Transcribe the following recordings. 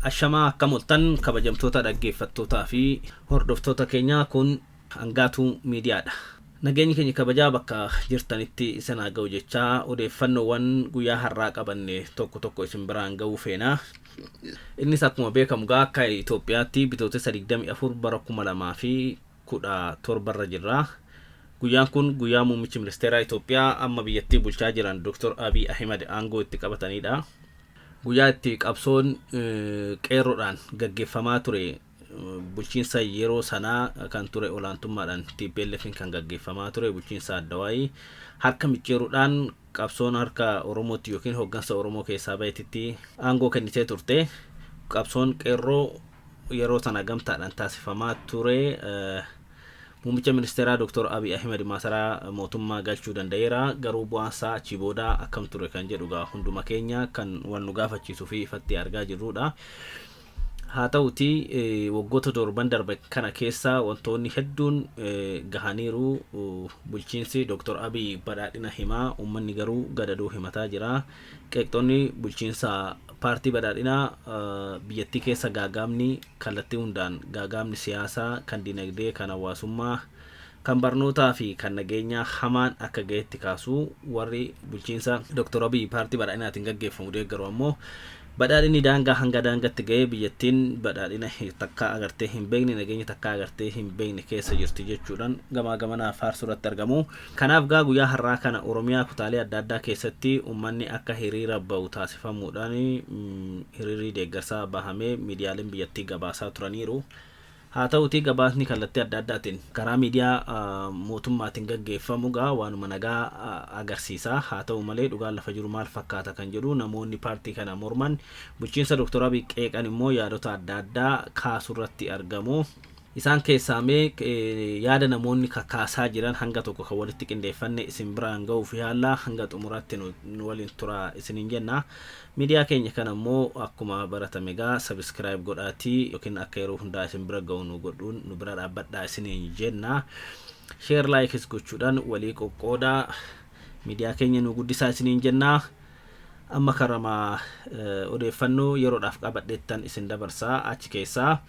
Ashamaa akkam oltan kabajamtoota dhaggeeffattootaa fi hordoftoota keenyaa, kun Hangaatuu Miidiyaadha. Nageenyi keenya kabajaa bakka jirtanitti isin haa ga'u jechaa, odeeffannoowwan guyyaa har'aa qabanne tokko tokko isin biraan ga'uu feena. Innis akkuma beekamu gaa akka Itoophiyaatti Bitootessa 24 bara 2017 irra jirra. Guyyaan kun guyyaa muummichi ministeeraa Itoophiyaa amma biyyattii bulchaa jiran Dr. Abiy Ahimad aangoo itti qabatanidha. Guyyaa itti qabsoon qeerroodhaan gaggeeffamaa ture, bulchiinsa yeroo sanaa kan ture olaantummaadhaan TPLF'n kan gaggeeffamaa ture bulchiinsa Addawaayii harka micciiruudhaan qabsoon harka Oromootti yookiin hooggansa Oromoo keessaa baheetitti aangoo kennitee turte. Qabsoon qeerroo yeroo sana gamtaadhaan taasifamaa ture muummicha ministeeraa Dr. Abiy Ahmed maasaraa mootummaa galchuu danda'eera. Garuu bu'aan isaa achii booda akkam ture kan jedhu gaa hunduma keenya kan wal nu gaafachiisuu fi ifatti argaa jirrudha. Haa ta'uti, waggoota 7n darbe kana keessa wantoonni hedduun gahaniiru. Bulchiinsi Dr. Abiy badhaadhina himaa, uummanni garuu gadadoo himataa jira. Qeeqxonni bulchiinsa paartii badhaadhinaa biyyattii keessa gaagaamni kallattii hundaan, gaagaamni siyaasaa, kan dinagdee, kan hawaasummaa, kan barnootaa fi kan nageenyaa hamaan akka gahetti kaasu. Warri bulchiinsa Dr. Abiy paartii badhaadhinaatiin gaggeeffamu deeggaru ammoo badhaadhinni daangaa hanga daangatti ga'ee biyyattiin badhaadhina takkaa agartee hin beekne, nageenya takkaa agartee hin beekne keessa jirti jechuudhaan gamaa gamanaa faarsuu irratti argamu. Kanaaf gaa guyyaa har'aa kana Oromiyaa kutaalee adda addaa keessatti uummanni akka hiriira ba'u taasifamuudhaan hiriirri deeggarsaa bahamee miidiyaaleen biyyattii gabaasaa turaniiru. Haa ta'uti, gabaasni kallattii adda addaatiin karaa miidiyaa mootummaatiin gaggeeffamu gaa waanuma nagaa agarsiisa. Haa ta'u malee, dhugaan lafa jiru maal fakkaata kan jedhu namoonni paartii kana morman, bulchiinsa Dr. Abiy qeeqan immoo yaadota adda addaa kaasuu irratti argamu. Isaan keessaa mee yaada namoonni kakaasaa jiran hanga tokko kan walitti qindeeffanne isin biraan ga'uuf yaalla. Hanga xumuraatti nu waliin tura isiniin jenna. Miidiyaa keenya kana immoo akkuma baratame egaa subscribe godhaatii yookiin akka yeroo hundaa isin bira ga'u nu godhuun nu bira dhaabbadhaa isiniin jenna. Share, like is gochuudhaan walii qoqqoodaa, miidiyaa keenya nu guddisaa isiniin jenna. Amma karama odeeffannoo yeroodhaaf qabadheettan isin dabarsaa. Achi keessaa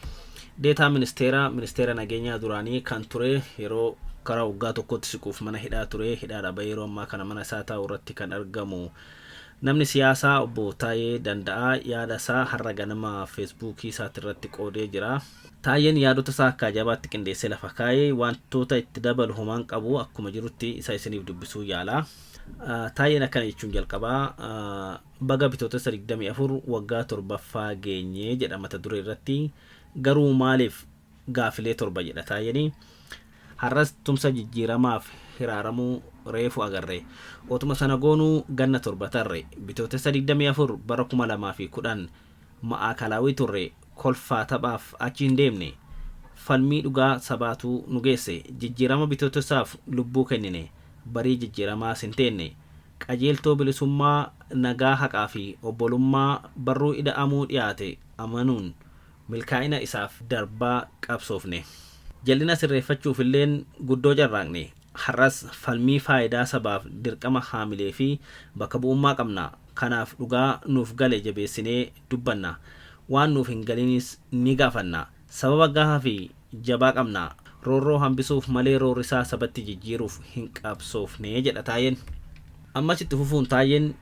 deetaa ministeera nageenyaa duraanii kan ture, yeroo karaa waggaa tokkotti siquuf mana hidhaa ture, hidhaadha bahee yeroo ammaa kana mana isaa taa'u irratti kan argamu namni siyaasaa obbo Taayee Danda'aa yaada isaa har'a ganama Feesbuukii isaati irratti qoodee jira. Taayeen yaadota isaa akka ajaa'abaatti qindeessee lafa kaa'ee, wantoota itti dabalu homaan qabu, akkuma jirutti isa isiniif dubbisuu yaala. Taayeen akkana jechuun jalqabaa: "Baga Bitootessa 24 waggaa torbaffaa geenyee" jedha mata duree irratti. "Garuu maaliif gaafilee torba" jedha Taayeenii. "Har'as tumsa jijjiiramaaf hiraaramuu reefu agarre. Otuma sana goonuu ganna 7 tarre. Bitootessa 24 bara 2010 ma'aakalaawii turre, kolfaa taphaaf achi hin deemne. Falmii dhugaa sabaatu nu geesse. Jijjiirama bitootessaaf lubbuu kennine. Barii jijjiiramaas hin teenne. Qajeeltoo bilisummaa, nagaa, haqaa fi obbolummaa barruu ida'amuu dhiyaate amanuun milkaa'ina isaaf darbaa qabsoofne. Jal'ina sirreeffachuuf illeen guddoo carraaqne. Har'as falmii faayidaa sabaaf dirqama haamilee fi bakka bu'ummaa qabna. Kanaaf dhugaa nuuf gale jabeessinee dubbanna. Waan nuuf hin galinis ni gaafanna. Sababa gahaa fi jabaa qabna. Roorroo hambisuuf malee roorrisaa sabatti jijjiiruuf hin qabsoofne" jedha Taayeen. Ammas itti fufuun Taayeen,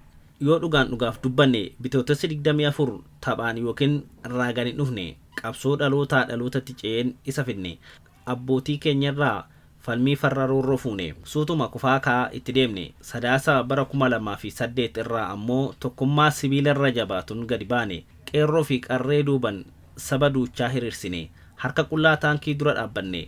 "Yoo dhugaan dhugaaf dubbanne, Bitootessi 24 taphaan yookiin raagaan hin dhufne. Qabsoo dhalootaa dhalootatti ce'een isa fidne. Abbootii keenyarraa falmii farra roorroo fuune. Suutuma kufaa ka'aa itti deemne. Sadaasa bara 2008 irraa ammoo tokkummaa sibiilarra jabaatun gadi baane. Qeerroo fi qarree duuban saba duuchaa hiriirsine. Harka qullaa taankii dura dhaabbanne.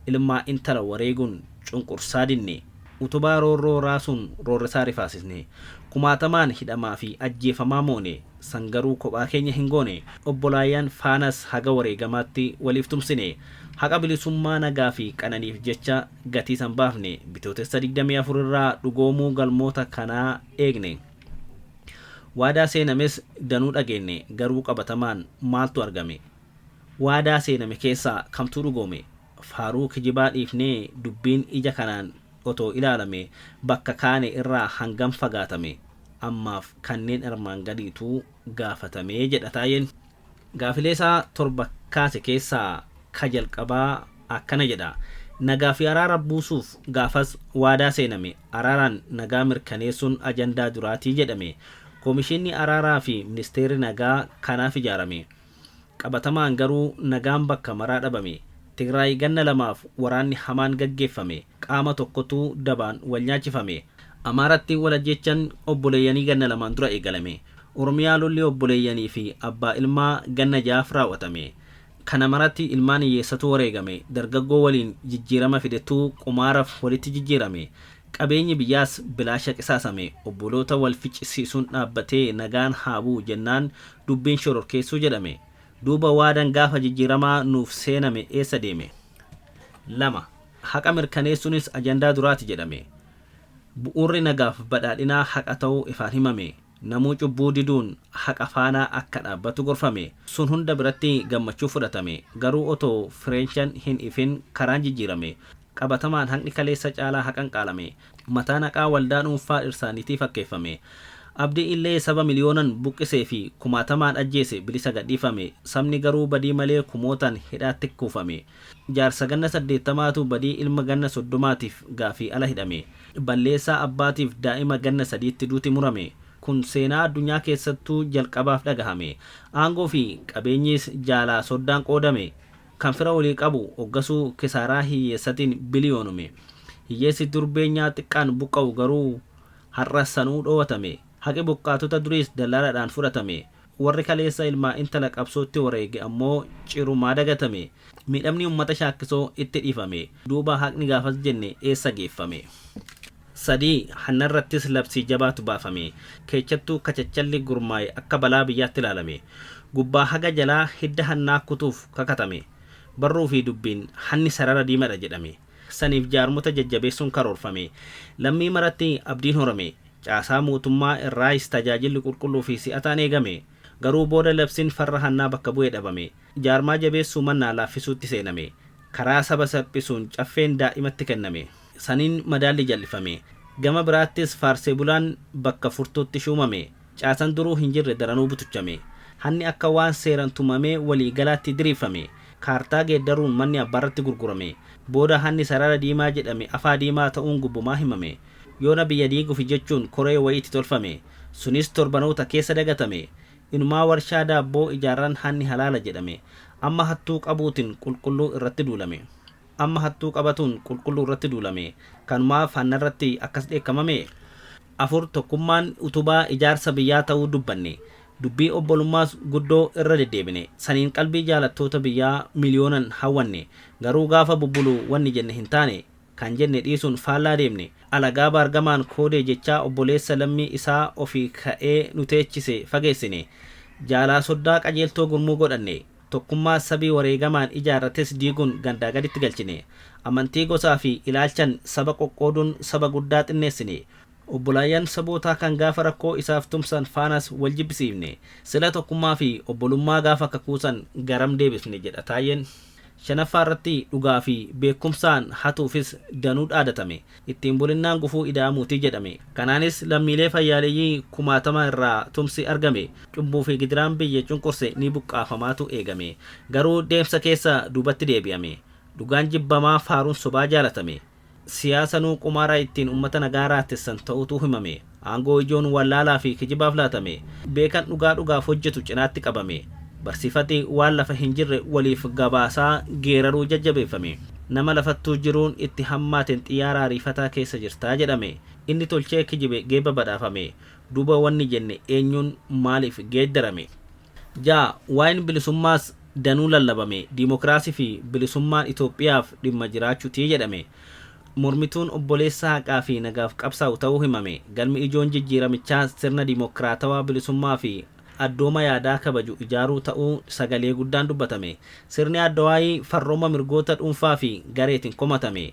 Ilmaa intala wareeguun cunqursaa dinne. Utubaa roorroo raasuun roorrisaa rifaasisne. Kumaatamaan hidhamaa fi ajjeefamaa moone. San garuu kophaa keenya hin goone. Obbolaayyaan faanas haga wareegamaatti waliif tumsine. Haqa, bilisummaa, nagaa fi qananiif jecha gatii san baafne. Bitootessa 24 irraa dhugoomuu galmoota kanaa eegne. Waadaa seenames danuu dhageenne. Garuu qabatamaan maaltu argame? Waadaa seename keessaa kamtuu dhugoome? Faaruu kijibaa dhiifnee dubbiin ija kanaan otoo ilaalame bakka kaane irraa hangam fagaatame? Ammaaf kanneen armaan gadiitu gaafatamee" jedha Taayeen. Gaafilee isaa 7 kaase keessaa ka jalqabaa akkana jedha. Nagaa fi araara buusuuf gaafas waadaa seename. Araaraan nagaa mirkaneessuun ajandaa duraatii jedhame. Koomishinni araaraa fi ministeerri nagaa kanaaf ijaarame. Qabatamaan garuu nagaan bakka maraa dhabame. Tigraay ganna 2f waraanni hamaan gaggeeffame. Qaama tokkotu dabaan wal nyaachifame. Amaaratti wal ajjeechan obboleeyyanii ganna 2n dura eegalame. Oromiyaa lolli obboleeyyanii fi abbaa ilmaa ganna 6f raawwatame. Kana maratti ilmaan hiyyeessatu wareegame. Dargaggoo waliin jijjiirama fidetu qumaaraaf walitti jijjiirame. Qabeenyi biyyaas bilaasha qisaasame. Obboloota wal ficcisiisuun dhaabbatee nagaan haa bu'u jennaan dubbiin shororkeessuu jedhame. Duuba waadan gaafa jijjiiramaa nuuf seename eessa deeme? 2. Haqa mirkaneessuunis ajandaa duraati jedhame. Bu'uurri nagaaf badhaadhinaa haqa ta'uu ifaan himame. Namuu cubbuu diduun haqa faanaa akka dhaabbatu gorfame. Sun hunda biratti gammachuu fudhatame. Garuu otoo fireenshan hin ifin karaan jijjiirame. Qabatamaan haqni kaleessa caalaa haqan qaalame. Mataan haqaa waldaa dhuunfaa dhirsaaniitii fakkeeffame. Abdii illee saba miliyoonan buqqisee fi kumaatamaan ajjeese bilisa gadhiifame. Sabni garuu badii malee kumootaan hidhaatti kuufame. Jaarsa ganna 80tu badii ilma ganna 30tiif gaafii ala hidhame. Balleessaa abbaatiif daa'ima ganna 3tti duuti murame. Kun seenaa addunyaa keessattuu jalqabaaf dhagahame. Aangoo fi qabeenyis jaalaa soddaan qoodame. Kan fira walii qabu hoggasuu kisaaraa hiyyeessatiin biliyoonume. Hiyyeessi dur beenyaa xiqqaan buqqa'u garuu har'a sanuu dhoowwatame. Haqi buqqaatota duriis dallaalaadhaan fudhatame. Warri kaleessa ilmaa intala qabsootti wareege ammoo cirumaa dagatame. Miidhamni uummata Shaakkisoo itti dhiifame. Duuba haqni gaafas jenne eessa geeffame? 3. Hannarrattis labsii jabaatu baafame. Keechattuu kachachalli gurmaa'e akka balaa biyyaatti ilaalame. Gubbaa haga jalaa hidda hannaa kutuuf kakatame. Barruu fi dubbiin hanni sarara diimaadha jedhame. Saniif jaarmota jajjabeessuun karoorfame. Lammii maratti abdiin horame. Caasaa mootummaa irraayis tajaajilli qulqulluu fi si'ataan eegame. Garuu booda labsiin farra hannaa bakka bu'ee dhabame. Jaarmaa jabeessuu mannaa laaffisuutti seename. Karaa saba salphisuun caffeen daa'imatti kenname. Saniin madaalli jallifame. Gama biraattis faarsee bulaan bakka furtuutti shuumame. Caasan duruu hin jirre daranuu butuchame. Hanni akka waan seeran tumamee walii galaatti diriirfame. Kaartaa geeddaruun manni abbaarratti gurgurame. Booda hanni sarara diimaa jedhame afaa diimaa ta'uun gubbumaa himame. Yoona biyya diigufi jechuun koree wayiitti tolfame. Sunis torbanoota keessa dagatame. Inumaa warshaa daabboo ijaarran hanni halaala jedhame. Amma hattuu qabuutiin qulqulluu irratti duulame. Amma hattuu qabatuun qulqulluu irratti duulame. Kanumaaf hannarratti akkas dheekkamame. 4. Tokkummaan utubaa ijaarsa biyyaa ta'uu dubbanne. Dubbii obbolummaas guddoo irra deddeebine. Saniin qalbii jaalattoota biyyaa miliyoonan hawwanne. Garuu gaafa bubbulu wanni jenne hin taane. Kan jenne dhiisuun faallaa deemne. Alagaa baargamaan koodee jechaa obboleessa lammii isaa ofii ka'ee nu teechise fageessine. Jaalaa soddaa qajeeltoo gurmuu godhanne. Tokkummaa sabii wareegamaan ijaarrates diiguun gandaa gaditti galchine. Amantii gosaa fi ilaalchan saba qoqqooduun saba guddaa xinneessine. Obbolaayyan sabootaa kan gaafa rakkoo isaaf tumsan faanas wal jibbisiifne. Sila tokkummaa fi obbolummaa gaafa kakuusan garam deebisne jedha Taayyeen. 5ffaa irratti dhugaa fi beekumsaan hatuufis danuu dhaadatame. Ittiin bulinnaan gufuu ida'amuutii jedhame. Kanaanis lammiilee fayyaaleeyyii kumaatama irraa tumsi argame. Cubbuu fi gidiraan biyya cunqurse ni buqqaafamaatu eegame. Garuu deemsa keessa duubatti deebi'ame. Dhugaan jibbamaa faaruun sobaa jaalatame. Siyaasanuu qumaara ittiin uummata nagaa raatessan ta'utu himame. Aangoo ijoon wallaalaa fi kijibaaf laatame. Beekan dhugaa dhugaaf hojjetu cinaatti qabame. Barsiifati waan lafa hin jirre waliif gabaasaa geeraruu jajjabeeffame. Nama lafattuu jiruun itti hammaateen xiyyaara ariifataa keessa jirtaa jedhame. Inni tolchee kijibe geeba badhaafame. Duuba wanni jenne eenyuun maaliif geeddarame? 6. Waa'een bilisummaas danuu lallabame. Diimokiraasii fi bilisummaan Itoophiyaaf dhimma jiraachuutii jedhame. Mormituun obboleessa haqaa fi nagaaf qabsaa'u ta'uu himame. Galmi ijoon jijjiiramichaa sirna diimokiraatawaa bilisummaa fi addooma yaadaa kabaju ijaaruu ta'uu sagalee guddaan dubbatame. Sirni addawaayii farrooma mirgoota dhuunfaa fi gareetiin komatame.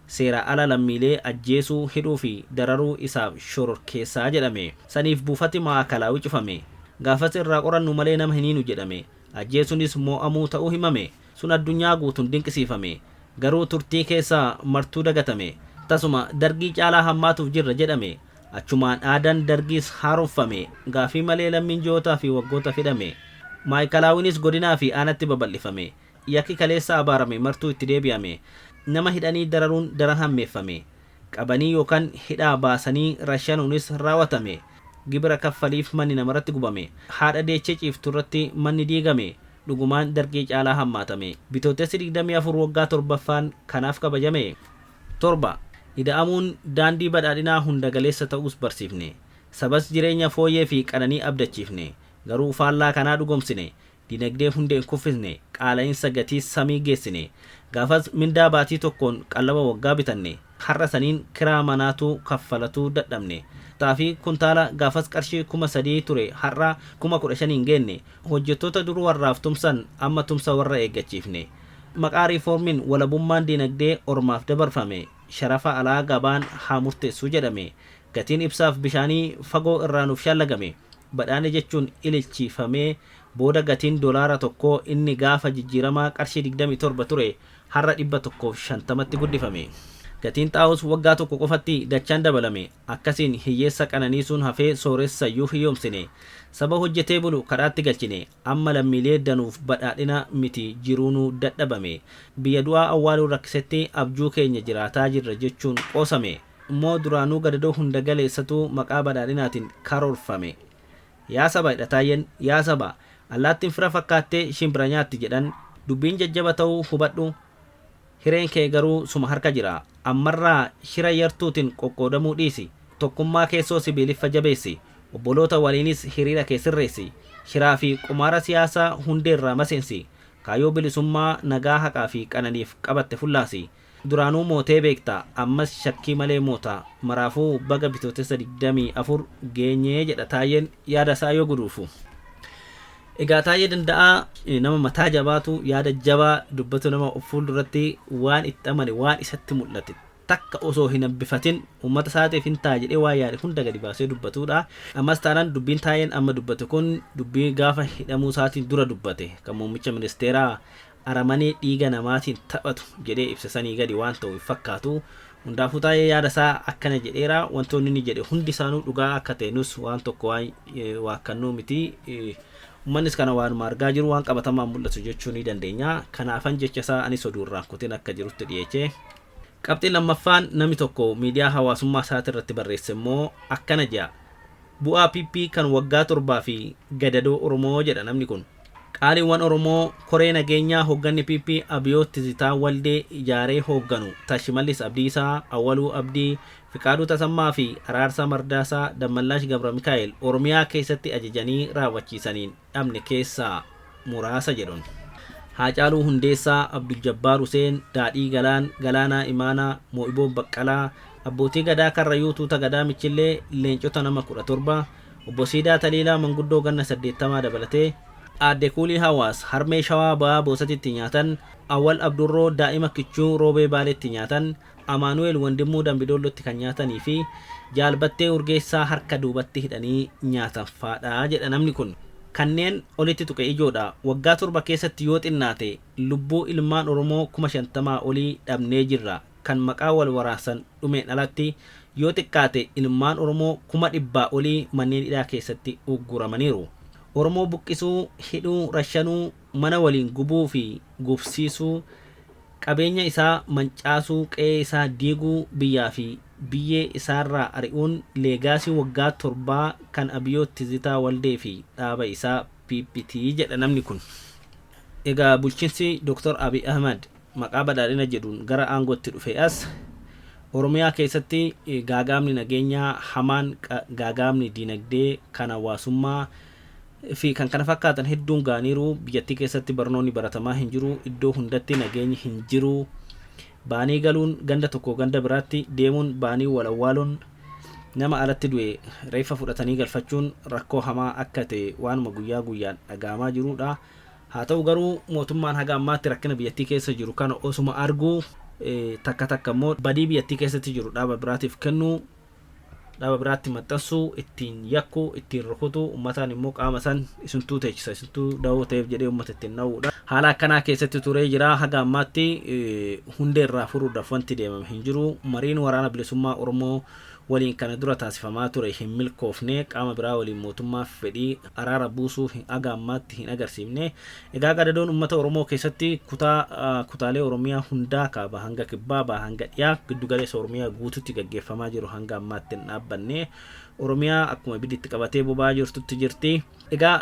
Seera ala lammiilee ajjeesuu, hidhuu fi dararuu isaaf shororkeessaa jedhame. Saniif buufati maakalaawii cufame. Gaafas irraa qorannu malee nama hin hiinu jedhame. Ajjeesuunis moo'amuu ta'uu himame. Sun addunyaa guutuun dinqisiifame. Garuu turtii keessa martuu dagatame. Tasuma dargii caalaa hammaatuuf jirra jedhame. Achumaan aadaan dargiis haaromfame. Gaafii malee lammiin ji'ootaa fi waggoota fidhame. Maayikalaawwinis godinaa fi aanatti babal'ifame. Yakki kaleessa abaarame martuu itti deebi'ame. Nama hidhanii dararuun daran hammeeffame. Qabanii yookaan hidhaa baasanii rashanuunis raawwatame. Gibira kaffaliif manni namarratti gubame. Haadha deechee ciifturratti manni diigame. Dhugumaan Dargii caalaa hammaatame. Bitootessi 24 waggaa torbaffaan kanaaf kabajame. 7, Ida'amuun daandii badhaadhinaa hunda galeessa ta'uus barsiifne. Sabas jireenya fooyyee fi qananii abdachiifne. Garuu faallaa kanaa dhugomsine. Dinagdee hundeen kuffisne. Qaala'insa gatii samii geessine. Gaafas mindaa baatii tokkoon qallaba waggaa bitanne. Har'a saniin kiraa manaatuu kaffalatuu dadhabne. Xaafii kuntaala gaafas qarshii 3000 ture har'a 15,000 hin geenne. Hojjettoota dur warraaf tumsan amma tumsa warra eeggachiifne. Maqaa riifoormiin walabummaan dinagdee ormaaf dabarfame. Sharafa alaa gabaan haa murteessu jedhame. Gatiin ibsaaf bishaanii fagoo irraa nuuf shallagame. Badhaane jechuun ililchiifamee booda gatiin dolaara tokkoo inni gaafa jijjiiramaa qarshii 27 ture har'a 150tti guddifame. Gatiin xaa'oos waggaa tokko qofatti dachaan dabalame. Akkasiin hiyyeessa qananiisuun hafee sooressayyuu hiyyoomsine. Saba hojjetee bulu kadhaatti galchine. Amma lammiilee danuuf badhaadhina miti jiruunuu dadhabame. Biyya du'aa awwaaluun rakkisetti abjuu keenya jiraataa jirra jechuun qoosame. Moo duraanuu gadadoo hunda galeessatu maqaa badhaadhinaatiin karoorfame? Yaa saba jedha Taayyeen, yaa saba! Allaattiin fira fakkaattee shimbira nyaatti jedhan. Dubbiin jajjaba ta'uu hubadhu. Hireen kee garuu suma harka jira. Ammarraa shira yartuutiin qoqqoodamuu dhiisi. Tokkummaa keessoo sibiiliffa jabeessi. Obboloota waliinis hiriira kee sirreessi. Shiraa fi qumaara siyaasaa hundeerraa maseensi. Kaayyoo bilisummaa, nagaa, haqaa fi qananiif qabatte fullaasi. Duraanuu mootee beekta, ammas shakkii malee moota. Maraafuu baga Bitootessa 24 geenye jedha Taayyeen yaada isaa yoo guduufu. Egaa Taayyee Danda'aa nama mataa jabaatu, yaada jabaa dubbatu, nama of fuulduratti waan itti amane, waan isatti mul'ate takka osoo hin hambifatin uummata isaatiif hin ta'a jedhee waan yaade hunda gadi baasee dubbatuudha. Ammas taanaan dubbiin Taayyeen amma dubbate kun dubbii gaafa hidhamuu isaatiin dura dubbate kan muummicha ministeeraa aramanee dhiiga namaatiin taphatu jedhee ibse sanii gadi waan ta'u hin fakkaatu. Hundaafuu Taayyee yaada isaa akkana jedheera. Wantoonni inni jedhe hundi isaanuu dhugaa akka ta'e nus waan tokko waan waakkannuu miti. Uummannis kana waanuma argaa jiru, waan qabatamaan mul'atu jechuu ni dandeenya. Kanaafan jecha isaa anis oduu irraan kutin akka jirutti dhiyeeche. Qabxiin lammaffaan namni tokko miidiyaa hawaasummaa isaatii irratti barreesse immoo akkana jedha. Bu'aa PP kan waggaa torbaa fi gadadoo Oromoo jedha namni kun. Qaaliiwwan Oromoo, koree nageenyaa hoogganni PP Abiyoot Tizitaa Waldee ijaaree hoogganu Shimallis Abdiisaa, Awwaluu Abdii, Fiqaaduu Tasammaa fi Araarsaa Mardaasaa, Dammallaash Gabra Mikaa'el Oromiyaa keessatti ajajanii raawwachiisaniin dhabne keessaa muraasa jedhuun. Haacaaluu Hundeessaa, Abdul Jabbaar Huseen, Daadhii Galaan, Galaanaa Imaanaa, Moo'iboon Baqqalaa, Abbootii Gadaa Karrayyuu Tuuta Gadaa Michillee, leencota nama 17, Obbo Siidaa Taliilaa manguddoo ganna 80 dabalatee, Aadde Kuulii Hawaas harmee Shawaa Ba'aa Boosatitti nyaatan, Awwal Abdurroo daa'ima kichuu Roobee Baaleetti nyaatan, Amaanu'eel Wandimmuu Dambidoollotti kan nyaatanii fi Jaal Battee Urgeessaa harka duubatti hidhanii nyaatan faadha jedha namni kun. Kanneen olitti tuqe ijoodha. Waggaa torba keessatti yoo xinnaate lubbuu ilmaan Oromoo 50,000 olii dhabnee jirra. Kan maqaa wal waraansan dhumeen alatti yoo xiqqaate ilmaan Oromoo 100,000 olii manneen hidhaa keessatti ugguramaniiru. Oromoo buqqisuu, hidhuu, rashanuu, mana waliin gubuu fi gubsiisuu, qabeenya isaa mancaasuu, qe'ee isaa diiguu, biyyaa fi biyyee isaarraa ari'uun leegaasii waggaa torbaa kan Abiyoot Tizitaa Waldee fi dhaaba isaa PPT jedha namni kun. Egaa bulchiinsi Dr. Abiy Ahmad maqaa badhaadhina jedhuun gara aangootti dhufe as Oromiyaa keessatti gaagaamni nageenyaa hamaan, gaagaamni diinagdee, kan hawaasummaa fi kan kana fakkaatan hedduun ga'aniiru. Biyyattii keessatti barnoonni baratamaa hin jiru. Iddoo hundatti nageenyi hin jiru. Ba'anii galuun, ganda tokko ganda biraatti deemuun, ba'anii wal awwaaluun, nama alatti du'e reeffa fudhatanii galfachuun rakkoo hamaa akka ta'e waanuma guyyaa guyyaan dhaga'amaa jirudha. Haa ta'u garuu mootummaan haga ammaatti rakkina biyyattii keessa jiru kana osuma arguu, takka takka immoo badii biyyattii keessatti jiru dhaaba biraatiif kennuu, dhaaba biraatti maxxansuu, ittiin yakkuu, ittiin rukutuu, uummataan immoo qaama san isintuu teechisa, isintuu dawoo ta'eef jedhee uummata ittiin dha'uudha. Haala akkanaa keessatti turee jira. Haga ammaatti hundee irraa furuudhaaf wanti deemame hin jiru. Mariin waraana bilisummaa Oromoo waliin kana dura taasifamaa ture hin milkoofne. Qaama biraa waliin mootummaa fedhii araara buusuu haga ammaatti hin agarsiifne. Egaa qadadoon uummata Oromoo keessatti kutaa kutaalee Oromiyaa hundaa, kaaba hanga kibbaa, baha hanga dhiyaa, giddugaleessa Oromiyaa guututti gaggeeffamaa jiru hanga ammaatti hin dhaabbanne. Oromiyaa akkuma ibiddi qabatee boba'aa jirtutti jirti. Egaa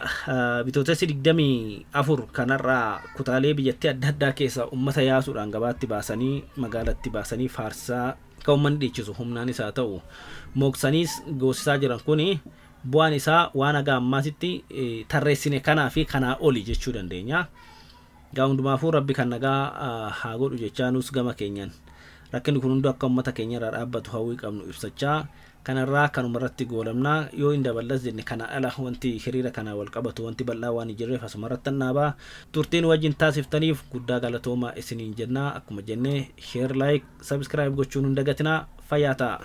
Bitootessi 24 kanarraa kutaalee biyyattii adda addaa keessa uummata yaasuudhaan gabaatti baasanii, magaalatti baasanii faarsaa kan uummanni dhiichisu, humnaanis haa ta'u mooksaniis goosisaa jiran kuni, bu'aan isaa waan haga ammaatitti tarreessine kanaa fi kanaa oli jechuu dandeenya. Egaa hundumaafuu Rabbi kan nagaa haa godhu jechaa, nus gama keenyan rakkinni kun hunduu akka uummata keenya irraa dhaabbatu hawwii qabnu ibsachaa, kanarraa kanuma irratti goolamnaa. Yoo hin daballas jenne, kana ala wanti hiriira kana wal qabatu wanti bal'aa waan hin jirreef asuma irratti dhaabaa. Turtiin wajjin taasiftaniif guddaa galatoomaa isiniin jennaa. Akkuma jennee, share, like, subscribe gochuun hin dagatinaa. Fayyaa ta'a.